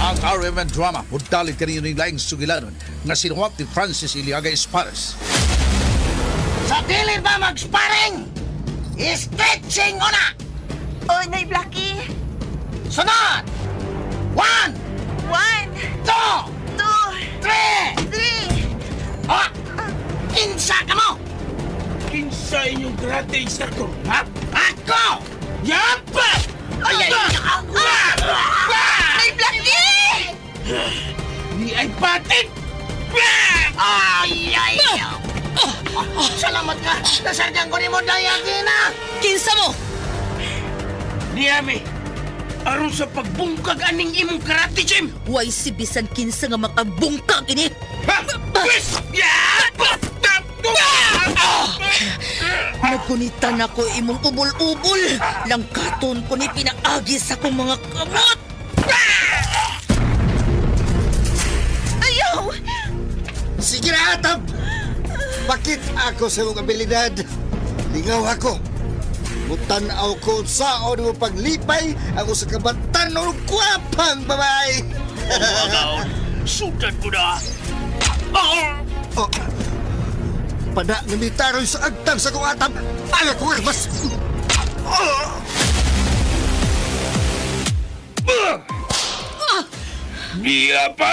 Ang RMN Drama mudalit kaninyo ning laing sugilanon nga sinuwat ni Francis Iliaga Espares. Sa dili ba mag-sparring? Stretching una! Oy, Nay Blackie! Sunod! 1, 1, 2, 2, 3! 3! Oh! Kinsa ka mo? Kinsa inyong karate instructor, ha? Ako! Yampa! Ay, ay, ay! Nay Blackie! Ni ay patit! Ay, ay! Salamat ka! Nasargan ko ni mo, Dayagina! Kinsa mo? Niyami, aron sa pagbungkag aning imong karate gym! Way si bisan kinsa nga makabungkag ini. Ha? Pwes! Yampa! Nagunitan ako imong ubol-ubol. Langkaton ko ni pinaagi sa akong mga kamot. Ayaw! Sige na, Atab! Bakit ako sa imong abilidad? Lingaw ako. Mutanaw ko saon mo paglipay ang usa ka batan o gwapang babae. Agaw, sudan ko na! Oh. Pada nga mitaroy sa agtang sa kong atab. Ang akong armas. Oh. Niya pa!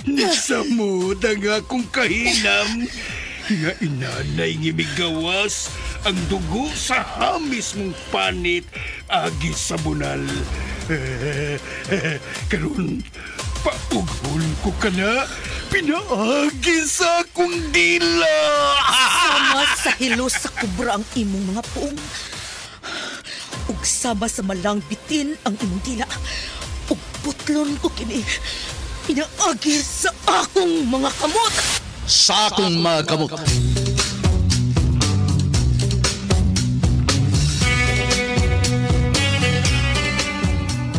Nagsamod ang akong kahinam nga inanay ngimigawas ang dugo sa hamis mong panit agi sa bunal. Karon paughon ko ka na, pinaagi sa akong dila. Sama sa hilo sa kubra ang imong mga puong. Ug sama sa malang bitin ang imong dila. Ug putlon ko kini. Pinaagi sa akong mga kamot. Sa akong mga kamot.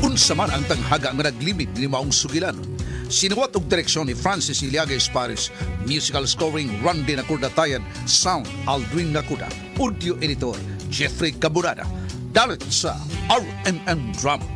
Unsa man ang tanghaga nga naglimit ni maong sugilanon. Sinuwat og direksyon ni Francis Iliaga Espares, musical scoring Randy Nakurda Tayan, sound Aldrin Nakuda, audio editor Jeffrey Caburada. Dalit sa RMN Drama.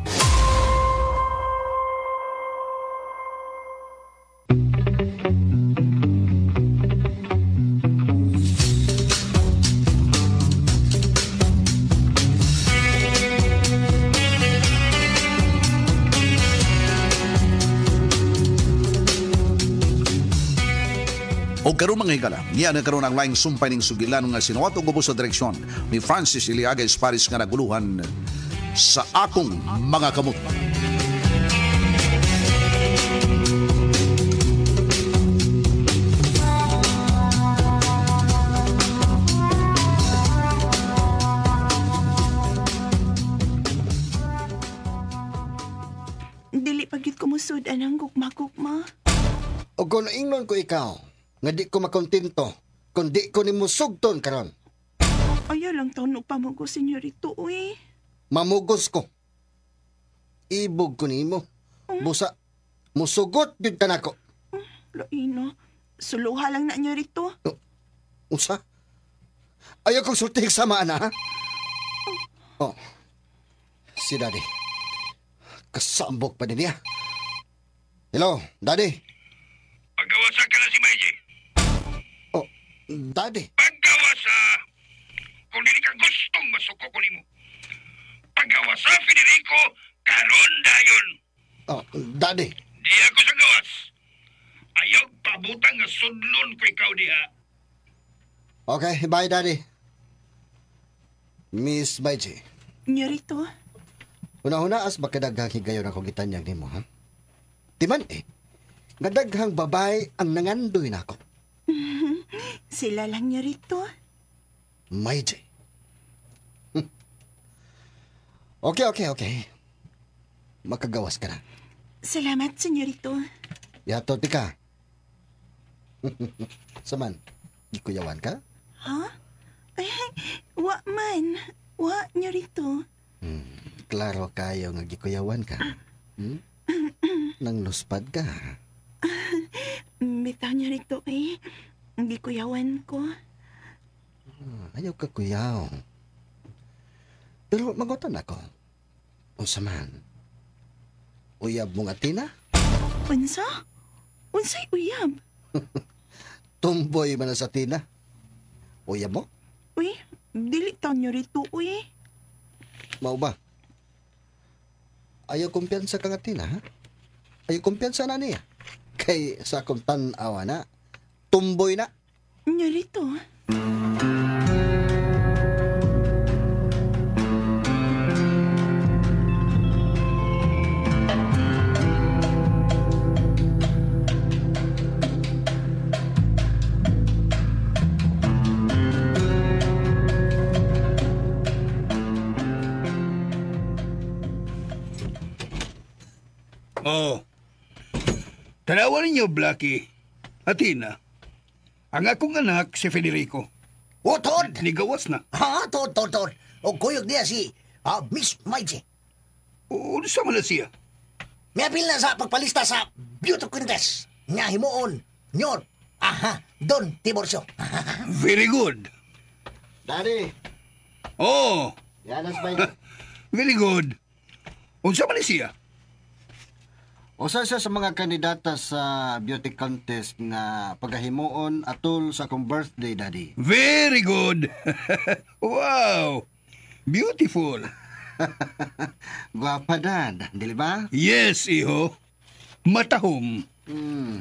O karon mga higala, niya na karon ang laing sumpay ning sugilan nga sinuwat og ubos sa direksyon ni Francis Iliaga Espares nga naguluhan sa akong mga kamot. Dili pa gyud ko musud-an ang gugma-gugma. O kung naingnon ko ikaw, nga di ko makontento, kung di ko nimo sugton karon. Ayaw lang taon og pamugo, senyorito, uy. Mamugos ko. Ibog ko nimo. Busa, musugot gyud ka nako. Laino, suluha lang na niya rito. Usa? Ayaw kong sultih sama, ana, ha? Oh, si Daddy. Kasambok pa din niya. Hello, Daddy. Pagawasa ka na si Maiji. Oh, Daddy. Pagawasa! Kung dili ka gustong masuko ko nimo. Pagawasa, Federico, karon dayon. Oh, Daddy. Di ako sa gawas. Ayaw pabutang nga sudlon ko ikaw diha. Okay, bye, Daddy. Miss Maiji. Nyorito, Una-una as makadaghang higayon ako gitanyag nimo, ha? Timan eh. Nga daghang babae ang nangandoy nako. sila lang nyorito. Maiji. Okay. Makagawas ka na. Salamat, senyorito. Yato, tika. Saman, gikuyawan ka? Ha? Ay, wa man. Wa, nyorito. Klaro kayo nga gikuyawan ka. Nang luspad ka. Bitaw nyorito eh. Gikuyawan ko. Ayaw ka kuyaw. Pero magutan ako. Unsa man? Uyab mong Athena? Unsa? Unsay uyab? Tumboy man sa Athena. Uyab mo? Uy, dili ta nyorito, uy. Mao ba? Ayaw kumpiyansa kang Athena, ha? Ayaw kumpiyansa na niya. Kay sa akong tan-awa na, tumboy na. Nyorito. Oh. Tanawa ninyo, Blackie. Athena. Ang akong anak, si Federico. O, tod! Nigawas na. Ha, tod, tod, tod. O kuyog niya si Miss Maiji. Unsa man na siya? Miapil na sa pagpalista sa beauty contest. Nga himuon, nyor, aha, Don Tiburcio. Very good. Daddy, Oh, yanas ba? very good. Unsa man ni siya? Usa siya sa mga kandidata sa beauty contest nga pagahimuon atol sa akong birthday, Daddy. Very good. Wow. Beautiful. Gwapa, Dad. Dili ba? Yes, iho. Matahom.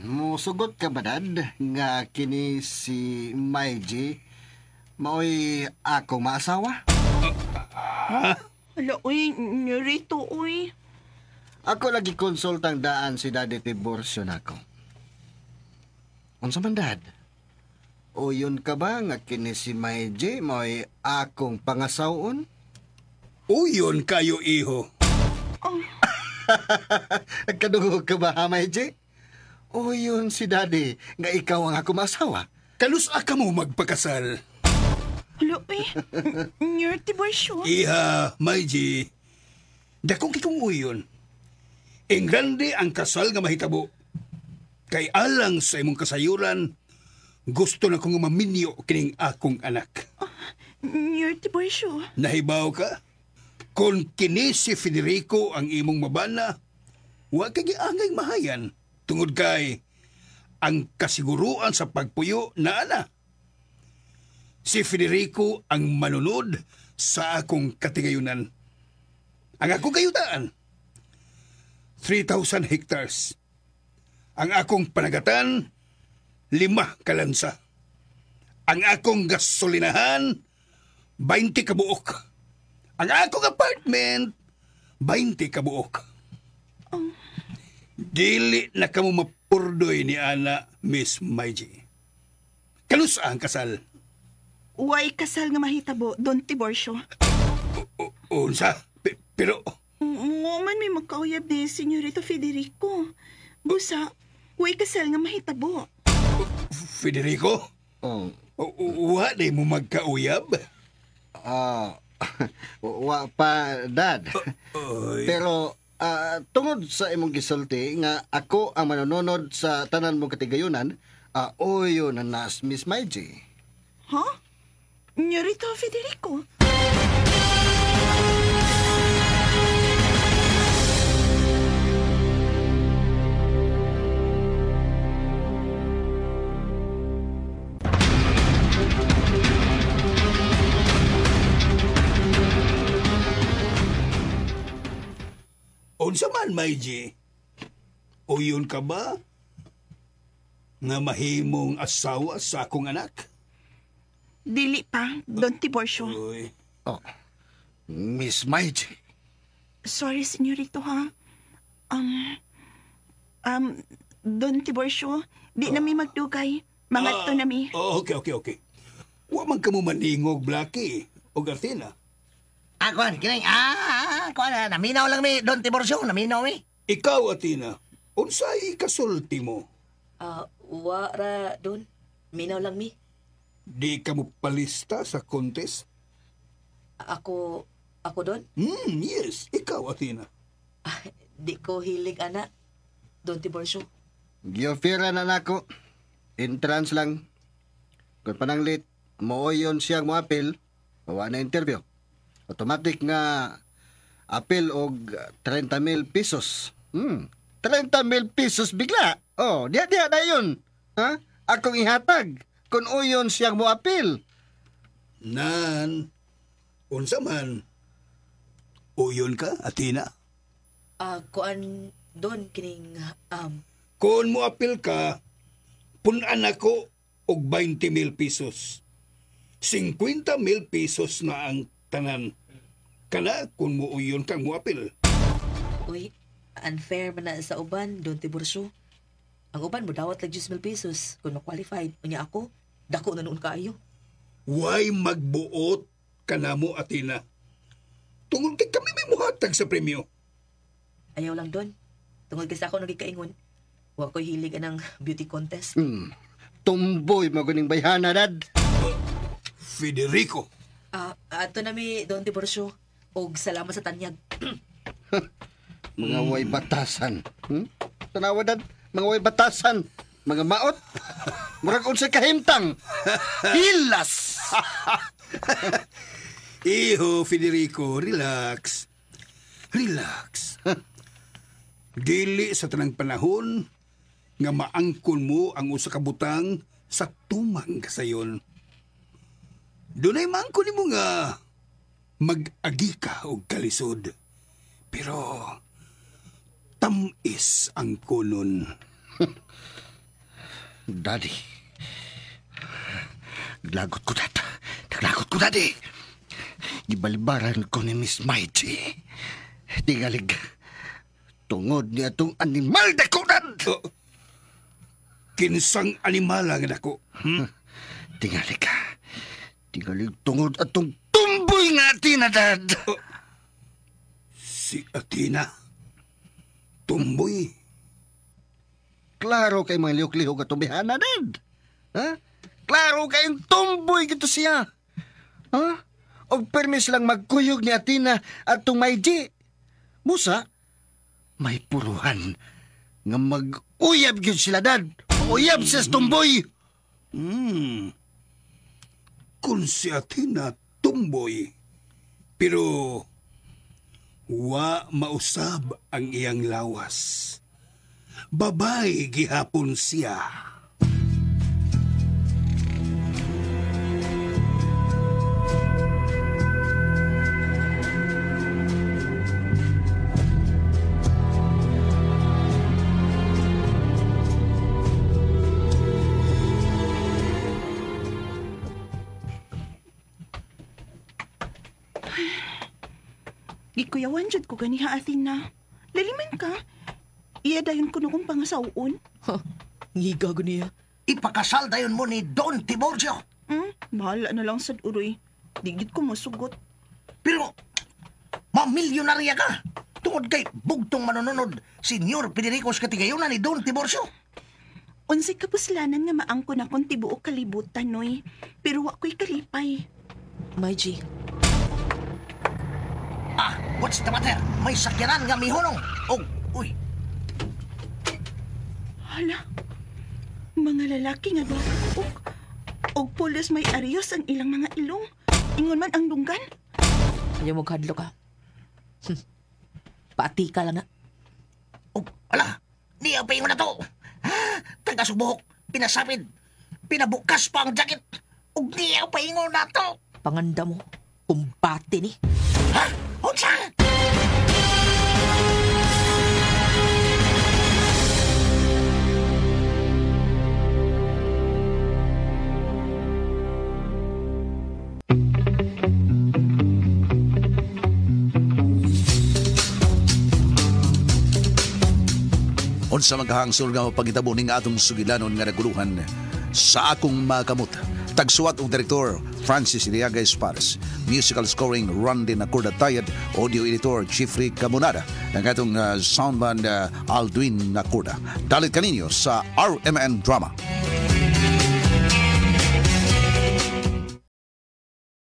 Musugot ka ba, Dad? Nga kini si Maiji maoy akong maasawa? Hala, uy, nyorito, uy. Ako lagi konsultang daan si Daddy Tiburcio nako. Unsa man, Dad? O yun ka ba nga kini si Maiji maoy akong pangasawon? Uyon kayo, iho. Oh, Kadungog ka ba, ha, Maiji? O yun si Daddy nga ikaw ang akong maasawa. Kalusa ka mo magpakasal. hala, uy. Nyor Tiburcio. Iha, Maiji. Dakong kikong uyon. Engrande ang kasal nga mahitabo. Kay alang sa imong kasayuran, gusto na kong maminyo kining akong anak. Nyor Tiburcio. Nahibaw ka? Kung kini si Federico ang imong mabana, wa kay giangay mahayan. Tungod kay ang kasiguruan sa pagpuyo na ana. Si Federico ang manunod sa akong katigayunan. Ang akong kayutaan, 3,000 hectares. Ang akong panagatan, 5 kalansa. Ang akong gasolinahan, 20 kabuok. Ang akong apartment, 20 kabuok. Dili na kamo mapurdoy ni Ana, Miss Maiji. Kalusa ang kasal. Way kasal nga mahitabo, Don Tiburcio. Unsa? Pero, Ngo man may magkauyab ni Senyorito Federico. Busa, way kasal nga mahitabo. Federico, Oh, wa di mo magkauyab? Wa pa, Dad. Oy. Pero tungod sa imong gisulti nga ako ang manunod sa tanan mong katigayunan, oyo na nas Miss Maiji. Ha? Nyorito Federico? Unsa man, Maiji? Uyon ka ba nga mahimong asawa sa akong anak? Dili pa, Don Tiburcio. Oy. Oh, Miss Maiji. Sorry, Senyorito, ha? Don Tiburcio, di na mi magdugay. Mangadto na mi. Oh, okay, okay, okay. Wa man kamo maningog, Blackie o Athena. Ah, kuan, kining, kuan, naminaw lang mi, Don Tiburcio, naminaw mi. Ikaw, Athena, unsay kasulti mo? Wa ra, Don. Minaw lang mi. Di ka mo palista sa contest? Ako, Don? Yes, ikaw, Athena. Di ko hilig, ana. Don Tiburcio. Giofira na nako. Entrance lang. Kung pananglit, mooyon siyang moapil, wa na interview. Automatic nga apil og 30,000 pesos. 30,000 pesos bigla. Oh, diha na yun. Ha? Akong ihatag kung uyon siyang moapil. Nan, unsa man? Uyon ka, Athena? Kuan Don kining Kung moapil ka, punan ako og 20,000 pesos. 50,000 pesos na ang tanan. Kana kung muuyon kang moapil. Uy, unfair man na sa uban, Don Tiburcio. Ang uban mo dawat lang 10,000 pesos kung ma-qualified. Unya ako, dako na noon kaayo. Way magbuot ka na mo, Athena. Tungod kay kami may muhatag sa premyo. Ayaw lang, Don. Tungod kasi ako nagikaingon. Wa ko'y hilig anang beauty contest. Tumboy maguning bayhana, Dad. Federico. Ato na mi, Don Tiburcio. Og salamat sa tanyag. Mga way batasan. Tanawa, Dad. Mga way batasan. Mga maot. Murag unsay kahimtang. Hilas! Iho, Federico, relax. Relax. Dili sa tanang panahon nga maangkon mo ang usa ka butang sa tumang kasayon. Dunay maangkon nimo nga mag-agi ka og kalisod. Pero tamis ang kunon. Daddy. Naglagot ko, Dad. Naglagot ko, Daddy. Gibalibaran ko ni Miss Mighty. Tingalig. Tungod niya itong animal dako, Dad. Oh, kinsang animal ang dako. Tingalig ka. Tingalig tungod atong tumboy nga Athena, Dad. Oh, si Athena. Tumboy. Klaro kay mga lihok-lihok atong bihana, Dad. Ha? Klaro kayong tumboy gito siya. Ha? Og permis lang magkuyog ni Athena atong may G. Busa, may puruhan nga mag-uyab gyud sila, Dad. Uyab siya sa tumboy. Kung si Athena tumboy, pero wa mausab ang iyang lawas. Babay gihapon siya. Gikuyawan jud ko ganiha, Athena. Laliman ka. Iya dayon ko kung pangasawon. Ha, ngiga ko niya. Ipakasal dayon mo ni Don Tiburcio. Bahala na lang sad uroy. Digit ko masugot. Pero, mamilyonarya ka. Tungod kay bugtong manununod, Senyor Federico sa katigayunan ni Don Tiburcio. Unsay kapuslanan nga maangko na kung tibuok kalibutan, noy. Pero wa ko'y kalipay. My G. Ah, what's the matter? May sakyanan nga mihunong. Oh, uy. Hala, mga lalaki nga duha ka buok. Og pulos may arios ang ilang mga ilong. Ingon man ang dunggan. Ayaw mo kadlo ka. Paati ka lang nga. Oh, ala, niya pa ingon na to. Tagas og buhok, pinasapid, pinabukas pa ang jacket. Ug niya pa ingon na to. Panganda mo, kumbate ni. Ha? Unsa? Unsa maghangsol nga mapangitabo ning atong sugilanon nga naguluhan sa akong makamot. Tagsuwat og direktor Francis Iliaga Espares, musical scoring Randy Nacorda Tayad, audio editor Jeffrey Camonada, ang atong soundman Aldwin Nacorda. Dalit kaninyo sa RMN Drama.